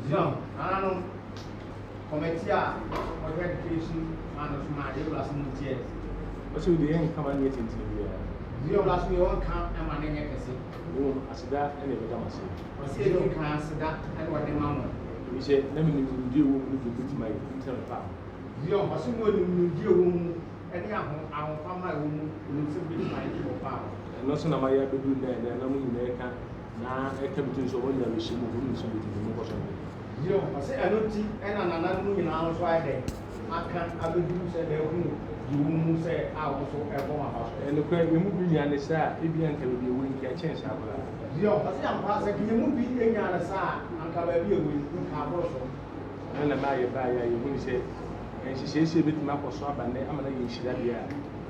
Zion, nananom, committee a wɔhwɛ education ma no so ma yɛwura so mu teɛ. Ɔsɛ wode yɛn nka ma no nyɛ tenten biara. Zion wura so yɛ wɔnka ma no nyɛ kɛse. Mmom aseda ɛna ɛbɛda mo ase. Ɔsɛ yɛdi kan aseda ɛna ɔde ma mo. Ebi sɛ na menim nimdeɛ wɔ mu no deɛ obɛtumi ayɛ nti na mepaa. Zion, ɔsɛ mu onim nimdeɛ wɔ mu ɛne ahofama a ɛwɔ mu, onim sɛ obɛtumi ayɛ nti wɔpaa. Ɛno nso na mayɛ abɛduru nnɛ ɛnɛ na mo nyinaa ɛka na ɛka bi tumi sɛ wɔn nyinaa bɛhyɛ mu, wɔn nso bɛtumi mu nkɔ so nyɛ. Zion, ɔsɛ ɛno nti ɛna nananom nyinaa nso ayɛ dɛ aka abɛduru sɛ dɛ hu deɛ wɔ mu sɛ a wɔn nso ɛbɔ wɔn aba so. Ɛnokorɛ yɛn mu bi nya ne saa a, ebi anka baabi ɛwɔ nka ɛkyɛn saa koraa. Zion, ɔsɛ ampa sɛ yɛn mu bi nya ne saa a, anka baabi a ɛwɔ yi nka aboro so. Ɛno na maa yɛbaeɛ a yɛhunu sɛ nhyehyɛe sɛ yɛbɛtumi akɔ so aba nnɛ ama no ayɛ nhyira deɛ a,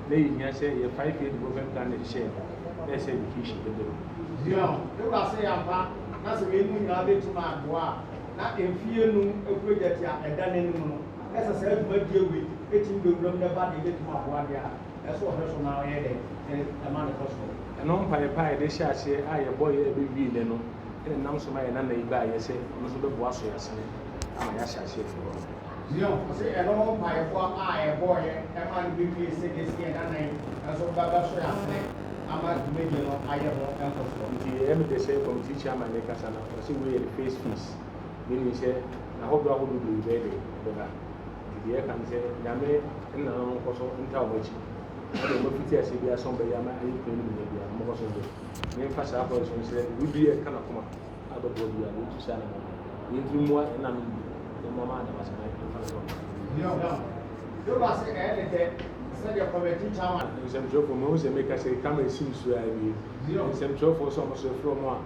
na yɛhia sɛ yɛ 5-year development plan na ɛhyehyɛɛ no, na ɛsɛ education bɛda mu. Zion, ewura sɛ yɛampa na sɛ wei mu nyinaa bɛtumi aboa a, na mfie 5 project a ɛda n'anim no, na sɛ saa dwumadie wei ɛtumi bɛwura mu na ɛba deɛ ɛbɛtumi aboa deɛ a, ɛsɛ ɔhwɛ so na ɔyɛ dɛ ɛma ne kɔ so. Ɛno mpaeɛ pa a yɛde hyɛ aseɛ a yɛbɔ yɛ ɛbɛwie nnɛ no, ɛna nam so ma yɛ nana yi baayɛ sɛ ɔno nso bɛboa so yɛ asene ama yɛahyɛ aseɛ firi hɔ. Zion, ɔsɛ ɛno ho mpaeɛbɔ a ɛbɔɔyɛ ɛma no bɛwie sɛdeɛ si yɛ nana yi nso bɛbɛso yɛ asene ama dwumadie no ayɛ ho nkɔsoɔ. Nti ɛyɛ me dɛ sɛ committee chairman ne kasa no, ɔsɛ wei yɛ the first phase, meaning sɛ n'ahodoɔ ahodoɔ bebree bɛyɛ dɛ ɛbɛba. Nti deɛ ɛka ne sɛ Nyame nnanom nkɔ so nta wɔn akyi na deɛ wɔafiti aseɛ biara sɛ wɔbɛyɛ ama ayɛ kwan no mu nyɛ biara wɔnkɔ so nyɛ. Memfa saa kwan so nsrɛ obi bi a ɛka n'akoma a bɛboa biara no, wɔntu saa anamɔ no. Yɛntumi mmoa ɛnanom bi na mmoa ma Adamasɛm mfa ne kwan. Zion, ewura sɛ ɛyɛ ne dɛ sɛdeɛ committee chairman. Nsɛmtwerɛfoɔ, mahu sɛ meka sɛ camera si me so ara nie. Zion. Nsɛmtwerɛfoɔ sɛ ɔmo so ɛfrɛ ɔmo a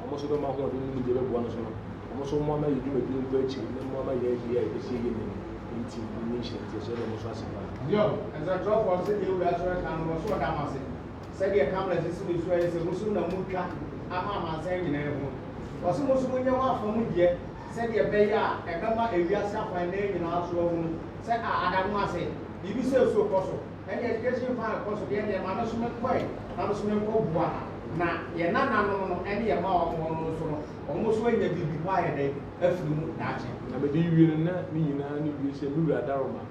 ɔmo so bɛma ahoɔden no mu deɛ bɛboa no so no, ɔmo so mmoa ma yɛ dwumadie nkɔ akyiri na mmoa ma yɛ awie a yɛpɛ sɛ yɛyɛ nnɛ no nti nyɛ nhyira nti ɛsɛ dɛ ɔmo so ase paa. Zion, nsɛmtwerɛfoɔ sɛdeɛ ewura so ɛka no, wɔso ɔda mo ase sɛdeɛ camera sisi me so ayɛ sɛ mo so na motwa ama amansan nyinaa hu. Wɔso mo so monyɛ mo afa mu deɛ sɛdeɛ ɛbɛyɛ a ɛbɛma ewiase afan nan nyinaa so ahunu sɛ a Adamoase biribi sɛ nsuo kɔ so ɛne education fund kɔ so deɛ deɛ ma no so menkɔe na no so menkɔ boa na yɛn nananom no ɛne yɛn ma wɔn hɔ no nso no wɔn nso anya biribi pa ayɛ dɛ afiri mu daakye. Na mede wie no na ne nyinaa ne wie sɛ me wura Daroma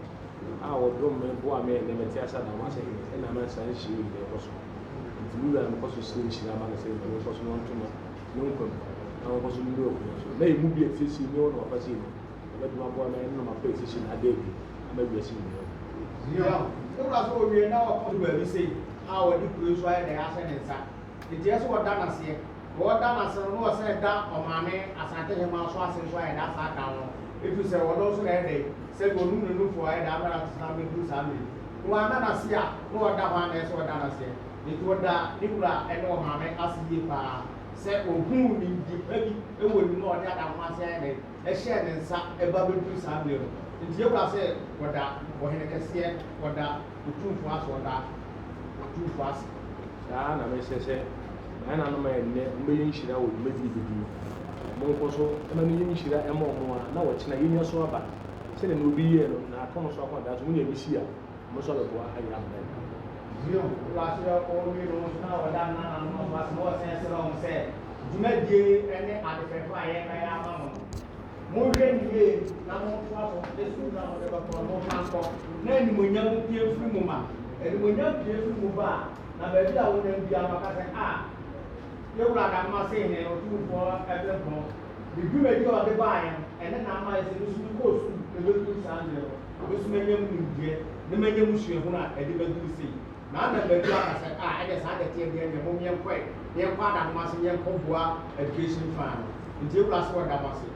a wɔdom me boa me ɛnɛ mɛte ase Adamoase hene ɛna ama saa nhyira yi nyinaa ɛkɔ so. Nti me wura no mekɔ so srɛ nhyira ma no sɛ Nyame nkɔ so na ɔnto no ne nkwa mu na ɔnkɔ so nnuru akonnwa so. Na yɛn mu bi a ɛsiesie ne wɔ na wafa sei no, ɔbɛtumi aboa ma ɛne no mapa ɛsiesie no ada adi ama wiase nyinaa ahu. Zion, ne wura so owie na ɔkɔ so baabi sei a ɔde kuro so ayɛ dɛ ahyɛ ne nsa. Nti ɛsɛ ɔda n'aseɛ. Na ɔda n'ase no na ɔsɛ da ɔmaame Asante Hemaa so ase nso ayɛ dɛ asa aka ho. Ɛfiri sɛ ɔno nso na ɛyɛ dɛ sɛdeɛ ɔnum ne nufoɔ ayɛ dɛ ama no atena abɛduru saa mmerɛ yi. Na wanna n'ase a na ɔda hɔ a na ɛsɛ ɔda n'aseɛ. Nti ɔda ne wura ne ɔmaame ase yie paa sɛ ɔhuu nimdeɛ pa bi wɔ ne mu a ɔde Adamoase ayɛ dɛ ɛhyɛɛ ne nsa ba bɛduru saa mmerɛ no. Nti yɛwura sɛ ɔda ɔhene kɛseɛ, ɔda Otumfoɔ ase, ɔda Otumfoɔ ase. Saa na mesrɛ sɛ m'ananom a ɛnnɛ wɔbɛyɛ nhyira wɔ dwumadie bɛdi yi, monkɔ so ma no nyɛ nhyira mma wɔn a na wɔkyena yɛnya so aba sɛdeɛ na obi yɛɛ no na aka wɔn so akɔ daa so monya bi si a wɔn nso abɛboa ayɛ ama no ayɛ. Zion, wura so yɛ ɔwie no nso na ɔda n'ananom nso ase na ɔsan srɛ wɔn sɛ dwumadie ne ade fɛfɛ a yɛbɛyɛ ama mo no, monhwɛ no yie na montoa so ne sukuu no a mode bɛkɔ no momfa nkɔ na animuonyam mpue mfiri mu ma. Animuonyam pue firi mu ba a, na baabi a wonam biara no ɔka sɛ, A, yɛwura Adamoa Sehene, Otumfoɔ Ɛberempɔn, ne dwumadi a ɔde baeɛ no, ɛne na ama ayɛ sɛ me nso mekɔɔ sukuu bɛduru saa mmerɛ no, me nso manya mu nimdeɛ na manya mu suahunu a ɛde bɛduru sei. Na ana baabi aka sɛ, A, ɛdeɛ saa dɛteɛ deɛ ɛneɛ mom yɛnkɔe na yɛnkɔ Adamoa ase na yɛnkɔboa education fund no. Nti yɛwura sɛ ɔda mo ase.